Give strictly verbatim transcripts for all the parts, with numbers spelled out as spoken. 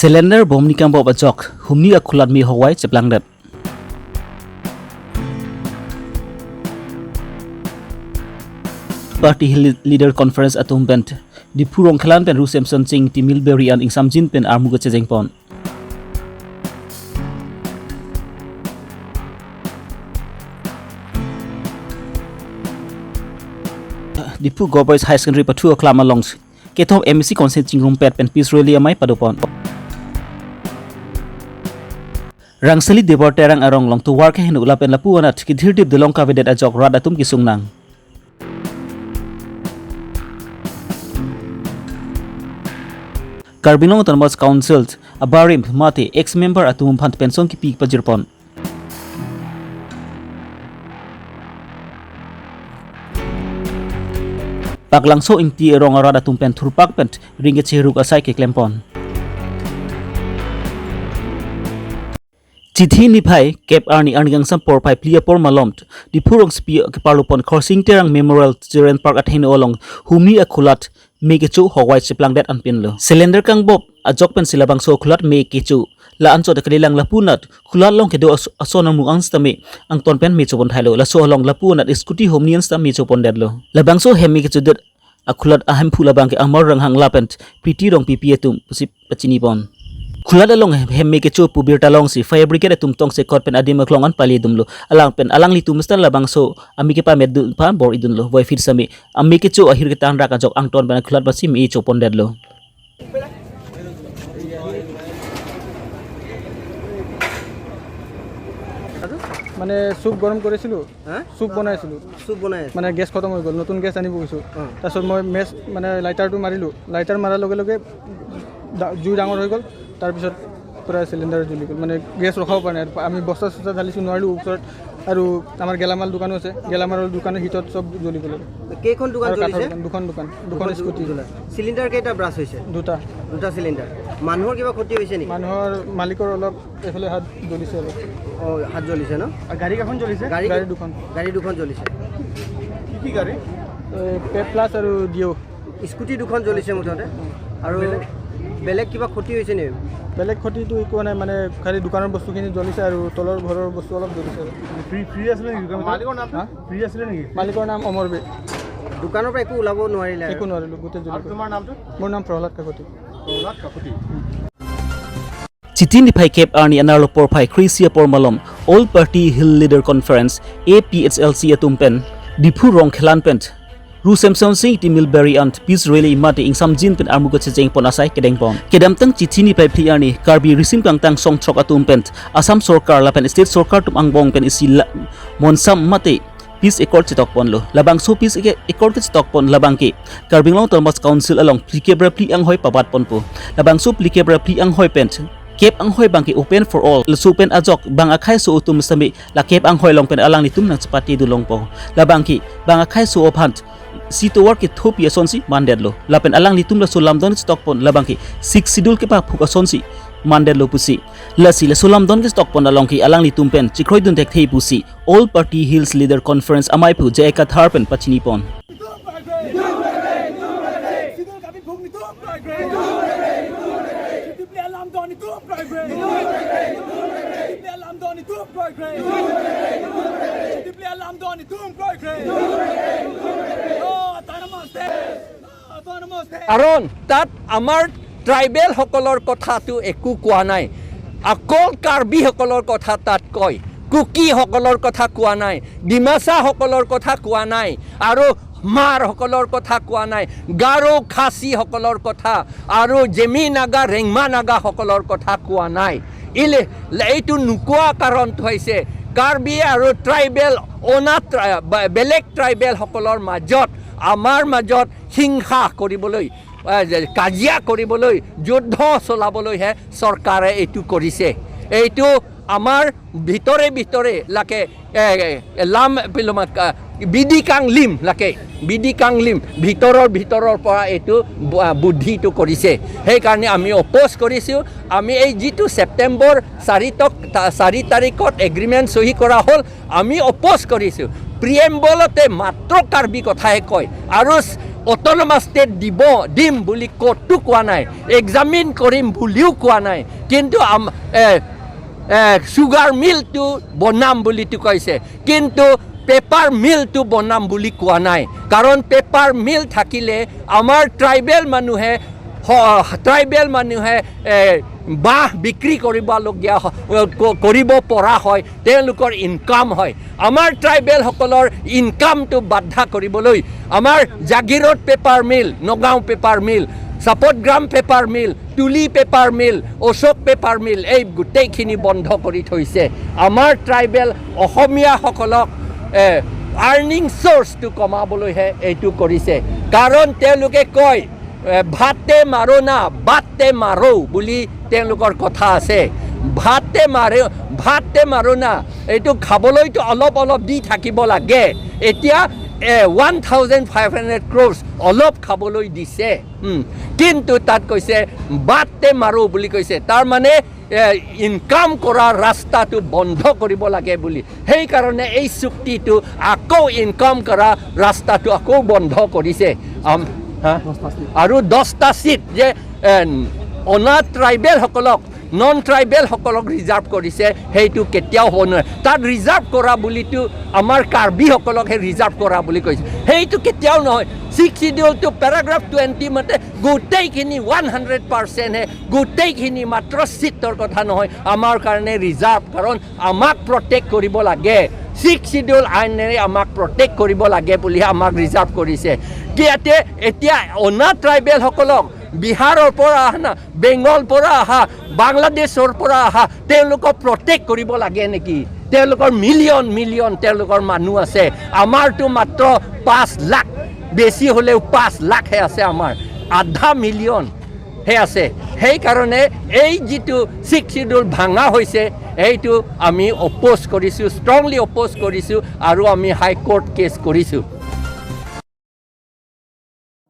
Cylinder bomni kangbop ajok, humni akhulat me hokvai cheplangdet. Party Hill Leader Conference atum pen Diphu Rongkhelan pen Ru Semson Sing Timil Beri an ingsamjin pen armu kechejeng pon. Diphu Government High Secondary pathu aklam along kethom M A C Council chingrumpet pen peace rally amei padopon. Rangsali Debor Terang arong along tovar keheno lapen lapu anat kidhirdip dolong kavedet ajok rat atum kesung nang. Karbi Anglong Autonomous Council abarim mate ex-member atum aphan pension kipi pajirpon. Paklangso Ingti arong arat atum pen thurpak pen ring kecheruk asai keklempon. Chithi niphai kep arni arni kangsam porphai phli apor malom Diphu rongsopi keparlopon Khorsing Terang Memorial Children Park athengno along humni akhulat me kecho hokvai cheplangdet anpinlo. Cylinder kangbop ajok pensi labangso akhulat me kecho la anchot kalilang lapu anat khulat along kedo as-, ason armu angstame angton pen me chopon thailo. Laso along lapu anat scooty humni an sitame chopondetlo. Labangso hem me kechodet akhulat ahemphu labangke Amar Ronghang lapen Priti Rongpipi atum pusi pachinipon. Khulat along hem, hem me kecho pu birta longsi fire brigade atum tongsekot pen adim aklong an pali dumlo. Alang pen alanglitum sita labangso ame kepamet dun aphan bor-idunlo. Voiphit sitame ame kecho ahir ketang rak ajok angton pen khulat basi me chopondetlo. মানে চুপ গৰম কৰিছিলোঁ। হা? চুপ বনাইছিলোঁ। চুপ বনাই আছে? মানে গেছ খতম হৈ গ'ল, নতুন গেছ আনিব গৈছোঁ। অ। তাৰপিছত মই মেচ, মানে লাইটাৰটো মাৰিলোঁ, লাইটাৰ মাৰাৰ লগে লগে ডা-, জুই ডাঙৰ হৈ গ'ল, তাৰপিছত পূৰা চিলিণ্ডাৰ জ্বলি গ'ল, মানে গেছ ৰখাব পৰা নাই। আৰু আমি বস্তা চস্তা ঢালিছোঁ, নোৱাৰিলোঁ ওচৰত। আৰু আমাৰ গেলামাল দোকানো আছে, গেলামালৰ দোকানৰ হিটত চব জ্বলি গ'ল। কেইখন দোকান আৰু কাঠৰ জ্বলিছে? দোকান, দুখন দোকান, দুখন দুখন স্কুটি। জ্বলা। চিলিণ্ডাৰ কেইটা ব্ৰাষ্ট হৈছে? দুটা। দুটা চিলিণ্ডাৰ। মানুহৰ কিবা ক্ষতি হৈছে নেকি? মানুহৰ মালিকৰ অলপ এইফালে হাত জ্বলিছে অলপ। অ, হাত জ্বলিছে ন? আৰু গাড়ী কেইখন জ্বলিছে? গাড়ী গাড়ী দুখন। গাড়ী দুখন জ্বলিছে। কি কি গাড়ী? এই পেপ প্লাছ আৰু ডিঅ'। স্কুটি দুখন জ্বলিছে মুঠতে। আৰু বেলেগ? বেলেগ কিবা ক্ষতি হৈছে নেকি? বেলেগ ক্ষতিটো একো নাই, মানে খালি দোকানৰ বস্তুখিনি জ্বলিছে আৰু তলৰ ঘৰৰ বস্তু অলপ জ্বলিছে আৰু। ফ্ৰী, ফ্ৰী আছিলে নেকি দোকান? মালিকৰ নাম? হা? ফ্ৰী আছিলে নেকি? মালিকৰ নাম অমৰ বে। দোকানৰ পৰা একো ওলাব নোৱাৰিলে আৰু? একো নোৱাৰিলোঁ, গোটেই জ্বলি গ'ল। আৰু তোমাৰ নামটো? মোৰ নাম প্ৰহ্লাদ কাকতি। প্ৰহ্লাদ Kakati. Chithi niphai kep arni anerlo porphai kre-isi apor malom All Party Hill Leader Conference, A P H L C atum pen Diphu Rongkhelan pen Ru Semson Sing Timil Beri an peace rally mate ingsamjin pen armu kechejeng pon asai kedeng pon. Kedamtang chithi niphai phli arni Karbi risim kangtang songthrok atum pen Assam sorkar lapen state sorkar atum angbong pen isi la monsam mate peace accord chetok ponlo. Labangso peace ake-, accord kechetok pon labangke Karbi Anglong Autonomous Council along phlikep ra phli anghoi pabat ponpo. Labangso phlikep ra phli anghoi pen kep anghoi abangke open for all. Laso pen ajok bang akhaiso atum sitame la kep anghoi along pen alanglitum nangchepate dun longpo. Labangke bang akhaiso aphan si tovar kethopi asonsi mandetlo. Lapen alanglitum laso lamdon chetok pon labangke Sixth Schedule kepaphuk asonsi mandetlo pusi. Lasi laso lamdon kechetok pon alongke alanglitum pen chekroidun thekthe pusi All Party Hills Leader Conference amei aphu J I Kathar pen pachini pon. Autonomous state! Autonomous state! কাৰণ তাত আমাৰ ট্ৰাইবেল সকলৰ কথাটো একো কোৱা নাই। অকল কাৰ্বি সকলৰ কথা তাত কয়। কুকি সকলৰ কথা কোৱা নাই। ডিমাচা সকলৰ কথা কোৱা নাই। আৰু হমাৰ সকলৰ কথা কোৱা নাই। গাৰো খাচী সকলৰ কথা আৰু জেমি নাগা, ৰেংমা নাগা সকলৰ কথা কোৱা নাই। ইলে, এইটো নোকোৱা কাৰণটো হৈছে কাৰ্বি আৰু ট্ৰাইবেল অনা ট্ৰা-, বে-, বেলেগ ট্ৰাইবেল সকলৰ মাজত, আমাৰ মাজত হিংসা কৰিবলৈ, আহ, যে কাজিয়া কৰিবলৈ, যুদ্ধ চলাবলৈহে চৰকাৰে এইটো কৰিছে। এইটো আমাৰ ভিতৰে ভিতৰে লাগে, এ, এ, লাম পিলমা, আহ, বিডি কাংলিম লাগে, বিডি কাংলিম, ভিতৰৰ ভিতৰৰ পৰা এইটো বু-, আহ, বুদ্ধিটো কৰিছে। সেইকাৰণে আমি অপ'জ কৰিছোঁ। আমি এই যিটো ছেপ্টেম্বৰ চাৰি তক-, তা-, চাৰি তাৰিখত এগ্ৰিমেণ্ট চহী কৰা হ'ল, আমি অপ'জ কৰিছোঁ। প্ৰিএম্বলতে মাত্ৰ কাৰ্বি কথাহে কয় আৰু ছ-, অট'নমাছ ষ্টেট দিব, দিম বুলি ক'তো কোৱা নাই, এক্সামিন কৰিম বুলিও কোৱা নাই। কিন্তু আম- এ, এ, চুগাৰ মিলটো বনাম বুলিতো কৈছে, কিন্তু পেপাৰ মিলটো বনাম বুলি কোৱা নাই। কাৰণ পেপাৰ মিল থাকিলে আমাৰ ট্ৰাইবেল মানুহে হ- ট্ৰাইবেল মানুহে, এ, বাঁহ বিক্ৰী কৰিবলগীয়া হ- ক- কৰিব পৰা হয়, তেওঁলোকৰ ইনকাম হয়। আমাৰ ট্ৰাইবেলসকলৰ ইনকামটো বাধা কৰিবলৈ আমাৰ Jagiroad paper mill, Nagaon paper mill, Sapatgram paper mill, Tuli paper mill, Ashok paper mill, এই গোটেইখিনি বন্ধ কৰি থৈছে। আমাৰ ট্ৰাইবেল অসমীয়াসকলক, এ, আৰ্নিং চ'ৰ্চটো কমাবলৈহে এইটো কৰিছে। কাৰণ তেওঁলোকে কয়, এ, ভাতে মাৰো না, বাটে মাৰো বুলি তেওঁলোকৰ কথা আছে। ভাতে মাৰে, ভাতে মাৰো না, এইটো খাবলৈতো অলপ অলপ দি থাকিব লাগে। এতিয়া, এ, one thousand five hundred crores অলপ খাবলৈ দিছে। উম, কিন্তু তাত কৈছে, বাটে মাৰো বুলি কৈছে। তাৰমানে, এ, ইনকাম কৰা ৰাস্তাটো বন্ধ কৰিব লাগে বুলি। সেইকাৰণে এই চুক্তিটো আকৌ ইনকাম কৰা ৰাস্তাটো আকৌ বন্ধ কৰিছে। আম- হা? আৰু দহটা ছিট যে, এ, অনা ট্ৰাইবেলসকলক, নন ট্ৰাইবেলসকলক ৰিজাৰ্ভ কৰিছে, সেইটো কেতিয়াও হ'ব নোৱাৰে। তাত ৰিজাৰ্ভ কৰা বুলিতো আমাৰ কাৰ্বিসকলকহে ৰিজাৰ্ভ কৰা বুলি কৈছে, সেইটো কেতিয়াও নহয়। ছিক্স চিডিউলটো পেৰাগ্ৰাফ টুৱেণ্টি মতে গোটেইখিনি ওৱান হাণ্ড্ৰেড পাৰ্চেণ্টহে, গোটেইখিনি মাত্ৰ ছিটৰ কথা নহয় আমাৰ কাৰণে ৰিজাৰ্ভ, কাৰণ আমাক প্ৰটেক্ট কৰিব লাগে। ছিক্স চিডিউল আইনেৰে আমাক প্ৰটেক্ট কৰিব লাগে বুলিহে আমাক ৰিজাৰ্ভ কৰিছে। কি ইয়াতে এতিয়া অনা ট্ৰাইবেলসকলক বিহাৰৰ পৰা অহা না, বেংগলৰ পৰা অহা, বাংলাদেশৰ পৰা অহা, তেওঁলোকক প্ৰটেক্ট কৰিব লাগে নেকি? তেওঁলোকৰ মিলিয়ন মিলিয়ন তেওঁলোকৰ মানুহ আছে, আমাৰতো মাত্ৰ পাঁচ লাখ, বেছি হ'লেও পাঁচ লাখহে আছে, আমাৰ আধা মিলিয়নহে আছে। সেইকাৰণে এই যিটো ছিক্স চিডিউল ভাঙা হৈছে, এইটো আমি অপ'জ কৰিছোঁ, ষ্ট্ৰংলি অপ'জ কৰিছোঁ আৰু আমি হাই কোৰ্ট কেছ কৰিছোঁ।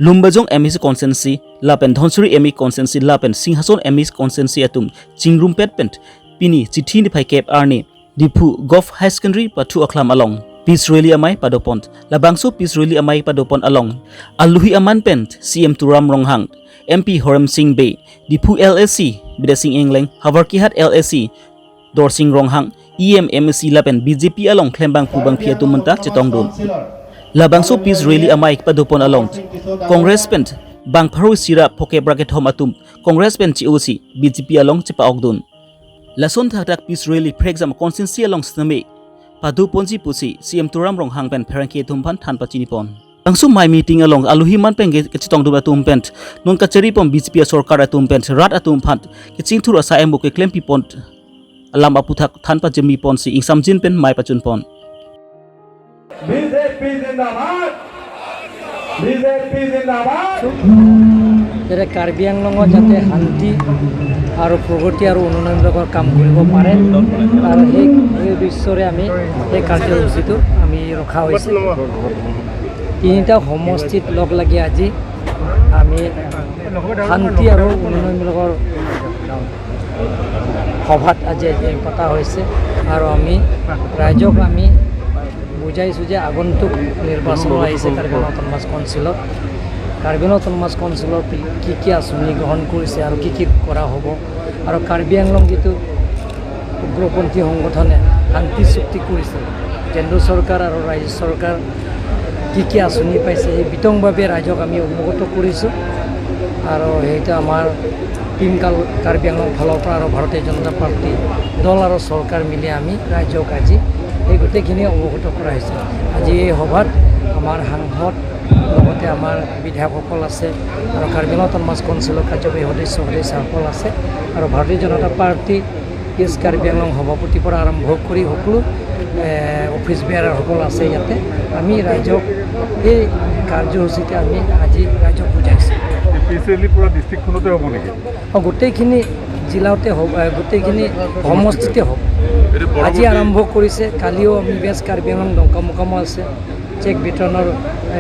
Lumbajong M A C constituency lapen Dhansiri M A constituency lapen Singhason M A C constituency atum chingrumpet pen pini chithi niphai kep arni Diphu Govt High Secondary pathu akhlam along peace rally amei padopon. Labangso peace rally amei padopon along aluhi aman pen C M Tuliram Ronghang, M P Horen Sing Bey, Diphu L A C Bidya Sing Engleng, Howraghat L A C Dorsing Ronghang, E M, M A C lapen B J P along klembangphu bangphi atum menta chetongdun. Labangso peace rally amei padopon along Congress pen bang pharo isi ra phokep ra kethom atum Congress pen che-osi B J P along chepa-okdun. Lason thakthak peace rally Phrekjam constituency along sitame padoponji pusi C M Tuliram Ronghang pen pherangke atum aphan than pachinipon. Bangso amei meeting along aluhi aman pen ke- kechetongdun atum pen non kacharipon B J P asorkar atum pen rat atum aphan kechingthur asai amo keklempipon alam aputhak than pajirmiponsi ingsamjin pen amei pachunpon. B J P zindabad, B J P zindabad. যেনে কাৰ্বি আংলঙত যাতে শান্তি আৰু প্ৰগতি আৰু উন্নয়নমূলকৰ কাম কৰিব পাৰে, আৰু সেই সেই উদ্দেশ্যৰে আমি এই কাৰ্যসূচীটো আমি ৰখা হৈছে। তিনিটা সমষ্টিত লগ লাগি আজি আমি শান্তি আৰু উন্নয়নমূলকৰ সভাত আজি পতা হৈছে আৰু আমি ৰাইজক আমি বুজাইছোঁ যে আগন্তুক নিৰ্বাচন আহিছে কাৰ্বি আংলং অট'নমাছ কাউন্সিলত। কাৰ্বি আংলং অট'নমাছ কাউন্সিলৰ কি কি আঁচনি গ্ৰহণ কৰিছে আৰু কি কি কৰা হ'ব আৰু কাৰ্বি আংলং যিটো উগ্ৰপন্থী সংগঠনে শান্তি চুক্তি কৰিছে, কেন্দ্ৰ চৰকাৰ আৰু ৰাজ্য চৰকাৰ কি কি আঁচনি পাইছে, সেই বিতংভাৱে ৰাইজক আমি অৱগত কৰিছোঁ। আৰু সেইটো আমাৰ টিম কাল কাৰ্বি আংলং ফালৰ পৰা আৰু ভাৰতীয় জনতা পাৰ্টি দল আৰু চৰকাৰ মিলি আমি ৰাইজক আজি এই গোটেইখিনি অৱগত কৰা হৈছে। আজি এই সভাত আমাৰ সাংসদ, লগতে আমাৰ বিধায়কসকল আছে আৰু কাৰ্বি আংলং অট'নমাছ কাউন্সিলৰ কাৰ্যবাহী সদস্য সদস্যাসকল আছে আৰু ভাৰতীয় জনতা পাৰ্টি ইষ্ট কাৰ্বি আংলং সভাপতিৰ পৰা আৰম্ভ কৰি সকলো, এ, অফিচ বেয়াৰাৰসকল আছে ইয়াতে। আমি ৰাইজক এই কাৰ্যসূচীতে আমি আজি ৰাইজক বুজাইছোঁ। পিছে পুৰা ডিষ্ট্ৰিক্টখনতে হ'ব নেকি? অ, গোটেইখিনি জিলাতে হ'ব, এ, গোটেইখিনি সমষ্টিতে হ'ব। আজি আৰম্ভ কৰিছে, কালিও আমি ৱেষ্ট কাৰ্বি আংলং ডংকামুকামো আছে চেক বিতৰণৰ,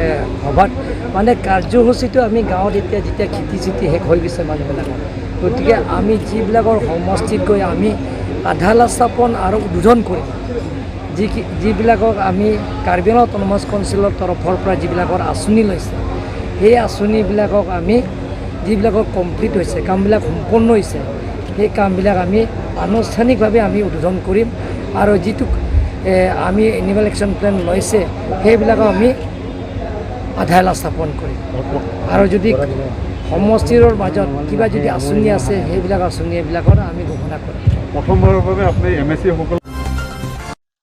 এ, সভাত। মানে কাৰ্যসূচীটো আমি গাঁৱত এতিয়া যেতিয়া খেতি চেতি শেষ হৈ গৈছে মানুহবিলাকৰ, গতিকে আমি যিবিলাকৰ সমষ্টিত গৈ আমি আধালা স্থাপন আৰু উদ্বোধন কৰিম। যি কি- যিবিলাকক আমি কাৰ্বি আংলং অট'নমাছ কাউন্সিলৰ তৰফৰ পৰা যিবিলাকৰ আঁচনি লৈছে, সেই আঁচনিবিলাকক আমি যিবিলাকৰ কমপ্লিট হৈছে, কামবিলাক সম্পন্ন হৈছে, সেই কামবিলাক আমি আনুষ্ঠানিকভাৱে আমি উদ্বোধন কৰিম আৰু যিটো এ, আমি এনুৱেল একশ্যন প্লেন লৈছে, সেইবিলাকক আমি আধাৰশিলা স্থাপন কৰিম। আৰু যদি সমষ্টিৰ মাজত কিবা যদি আঁচনি আছে, সেইবিলাক আঁচনি এইবিলাকৰ আমি ঘোষণা কৰিম। প্ৰথমবাৰৰ বাবে আপুনি এম এ চি সকল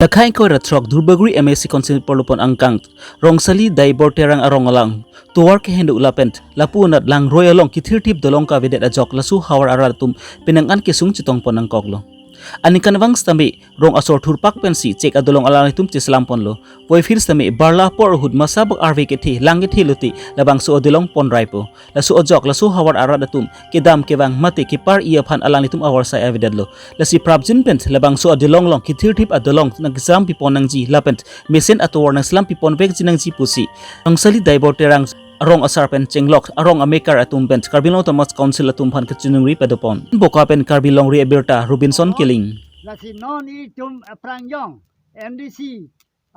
Dakhai koi ratrok Duarbagori M A C Council porlopon angkang Rongsali Daibor Terang arong alang tovar kehendu lapen lapu anat langroi along kithirthip dolong kavedet ajok laso havar arat atum penang an kesung chetongpon nangkoklo. Aningkanvang sitame rong asor thurpak pensi chek adolong alanglitum cheselamponlo. Voiphil sitame barla apor ahut masa bak arve kethe lang kethe lote labangso adolong ponraipo. Laso ajok laso havar arat atum kedam kevang mate kepar-i aphan alanglitum avarsai avedetlo. Lasi prapjin pen labangso adolong along kithirthip adolong nangkeselam pipon nangji lapen mesen atovar nangselam pipon vekji nangji pusi Rongsali Daibor Terang arong asar pen chenglok arong amekar atum pen Karbi Anglong Autonomous Council atum aphan kachiningri padopon. Boka pen Karbi Longri Abirta Robinson Killing. Lasi non itum aphrang jong M D C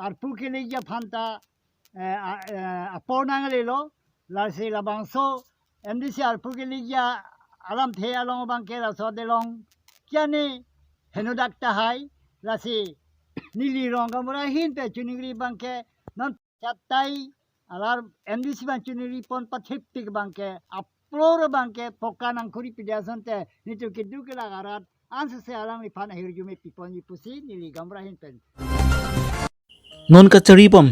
arpu kelegji aphanta eh, a- eh, apor nanglelo. Lasi labangso M D C arpu kelegji alamthe along abangke laso adolong kiane henodak tahai. Lasi neli rong gaonbura ahin pen chiningri abangke non chattai alar M D C abang chiningri pon pathip tik abangke apor abangke poka nangkuri pidi asonte nitu keduk kelak arat ansese alangliphan ahirjume piponji pusi neli gaonbura ahin pen. Non kacharipon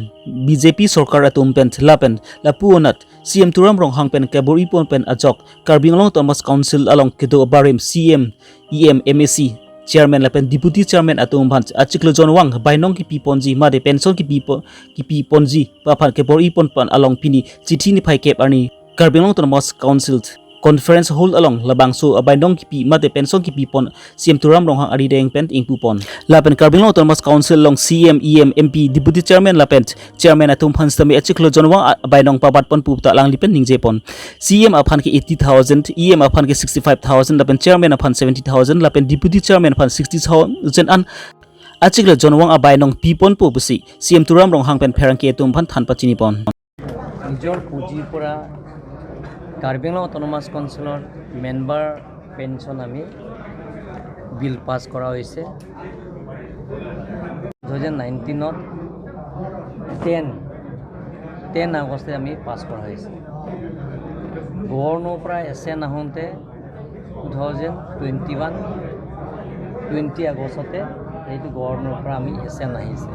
B J P sorkar atum pen lapen lapu anat C M Tuliram Ronghang pen kebor-ipon pen ajok Karbi Anglong Autonomous Council along kedo abarim C M, E M, M A C, Chairman lapen Deputy Chairman atum aphan achiklo jonvang bainong kipiponji mate pension kipipo- kipiponji aphan kebor-ipon pen along pini chithi niphai kep arni Karbi Anglong Autonomous Council Conference Hall along labangso abainong kipi mate pension kipipon C M Tuliram Ronghang arideng pen ingpupon. Lapen Karbi Anglong Autonomous Council along C M, E M, M P, Deputy Chairman lapen Chairman atum aphan sitame achiklo jonvang a- abainong pabatpon pu ta alangli pen ningjepon. C M aphan ke eighty thousand, E M aphan ke sixty-five thousand lapen Chairman aphan seventy thousand lapen Deputy Chairman aphan sixty thousand an achiklo jonvang abainong piponpo pusi C M Tuliram Ronghang pen pherangke atum aphan than pachinipon. নিজৰ পুঁজিৰ পৰা Karbi Anglong autonomous কাউন্সিলৰ member pension আমি bill pass কৰা হৈছে। Two thousand নাইনটিনত ten ten আগষ্টে আমি পাছ কৰা হৈছে। গৱৰ্ণৰৰ পৰা এছ এন আহোঁতে two thousand twenty one twenty আগষ্টতে সেইটো গৱৰ্ণৰৰ পৰা আমি এছ এন আহিছে।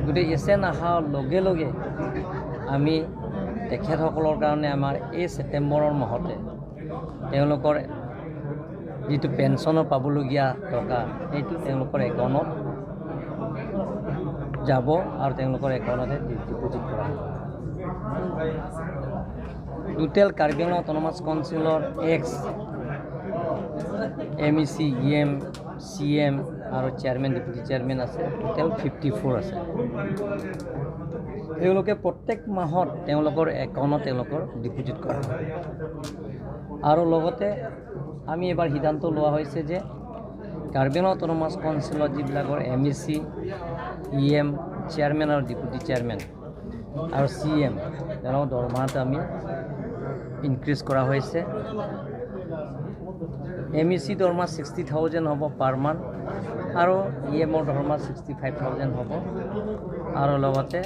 গতিকে এছ এন অহাৰ লগে লগে আমি তেখেতসকলৰ কাৰণে আমাৰ এই ছেপ্টেম্বৰৰ মাহতে তেওঁলোকৰ যিটো পেঞ্চনৰ পাবলগীয়া টকা সেইটো তেওঁলোকৰ একাউণ্টত যাব আৰু তেওঁলোকৰ একাউণ্টতে ডিপজিট কৰা হ'ব। টোটেল কাৰ্বি আংলং অট'নমাছ কাউন্সিলৰ এক্স এম ই চি, ই এম, চি এম আৰু চেয়াৰমেন, ডেপুটি চেয়াৰমেন আছে, টোটেল ফিফটি ফ'ৰ আছে। তেওঁলোকে প্ৰত্যেক মাহত তেওঁলোকৰ একাউণ্টত তেওঁলোকৰ ডিপজিট কৰে। আৰু লগতে আমি এইবাৰ সিদ্ধান্ত লোৱা হৈছে যে কাৰ্বি আংলং অট'নমাছ কাউন্সিলত যিবিলাকৰ এম ই চি, ই এম, চেয়াৰমেন আৰু ডেপুটি চেয়াৰমেন আৰু চি এম, তেওঁলোকৰ দৰমহাটো আমি ইনক্ৰিজ কৰা হৈছে। এম ই চি দৰমহা ছিক্সটি থাউজেণ্ড হ'ব পাৰ মান্থ আৰু ই এমৰ দৰমহা ছিক্সটি ফাইভ থাউজেণ্ড হ'ব আৰু লগতে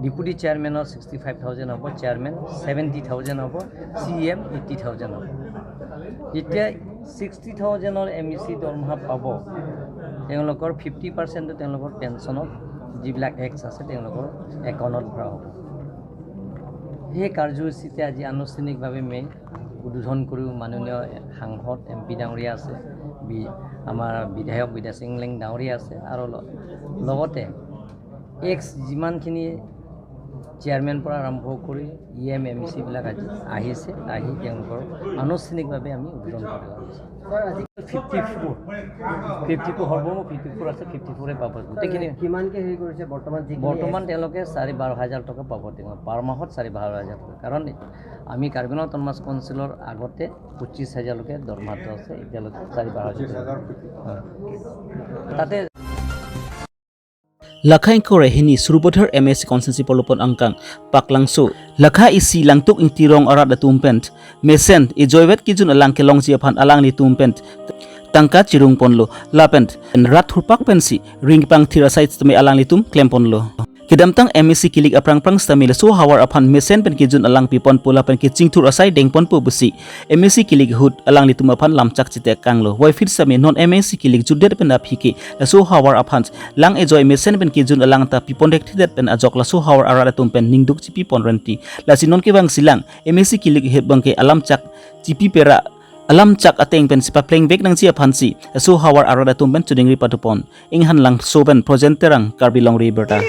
ডেপুটি চেয়াৰমেনৰ ছিক্সটি ফাইভ থাউজেণ্ড হ'ব, চেয়াৰমেন ছেভেণ্টি থাউজেণ্ড হ'ব, চি এম এইটি থাউজেণ্ড হ'ব। যেতিয়া ছিক্সটি থাউজেণ্ডৰ এম ই চি দৰমহা পাব, তেওঁলোকৰ ফিফটি পাৰ্চেণ্টটো তেওঁলোকৰ পেঞ্চনত যিবিলাক এক্স আছে তেওঁলোকৰ একাউণ্টত ভৰা হ'ব। সেই কাৰ্যসূচীতে আজি আনুষ্ঠানিকভাৱে মই উদ্বোধন কৰোঁ মাননীয় সাংসদ এম পি ডাঙৰীয়া আছে, বি আমাৰ বিধায়ক বিদ্যা সিং ইংলেং ডাঙৰীয়া আছে আৰু ল- লগতে এক্স যিমানখিনি চেয়াৰমেন পৰা আৰম্ভ কৰি ই এম এম ই চিবিলাক আজি আহিছে, আহি তেওঁলোকৰ আনুষ্ঠানিকভাৱে আমি উদ্বোধন কৰি দিছোঁ। ফিফটি ফ'ৰ ফিফটি টু সৰ্বমুঠ ফিফটি ফ'ৰ আছে, ফিফটি ফ'ৰে পাব গোটেইখিনি। কিমানকে হেৰি কৰিছে বৰ্তমান যিখিনি বৰ্তমান তেওঁলোকে চাৰি বাৰ হাজাৰ টকা পাব, তেওঁ পাৰ মাহত চাৰি বাৰ হাজাৰ টকা। কাৰণ আমি কাৰ্বি আংলং অট'নমাছ কাউন্সিলৰ আগতে পঁচিছ হাজাৰলৈকে দৰমহাটো আছে, এতিয়ালৈকে চাৰি বাৰ হাজাৰ টকা। হয়। তাতে Lakha ingkoi ra hini Sarupathar M A C constituency pen lopon angkang Paklangso, Lakha isi Langtuk Ingti Rong arat atum pen mesen ejoivet kejun alang kelongji aphan alanglitum pen tangka chirung ponlo lapen rat thurpak pensi ring pangthir asai sitame alanglitum klem ponlo. Kedamtang M A C kilik aphrang phrang sitame laso ahavar aphan mesen pen kejun alang pipon pu lapen kechingthur asai deng ponpo pusi M A C kilik ahut alanglitum aphan lamchak chitekanglo. Puvoiphit sitame non M A C kilik jutdet pen aphi ke laso ahavar aphan lang ejoi mesen pen kejun alang ta pipon thekthedet pen ajok laso ahavar arat atum pen ningduk chipi pon renti. Lasi non kevangsi lang M A C kilik ahut abang ke alamchak chipi pera alamchak ateng pensi papleng vek nangji aphansi laso ahavar arat atum pen chodingri pado pon. Inghan Langso pen Projen Terang, Karbi Longri Abirta.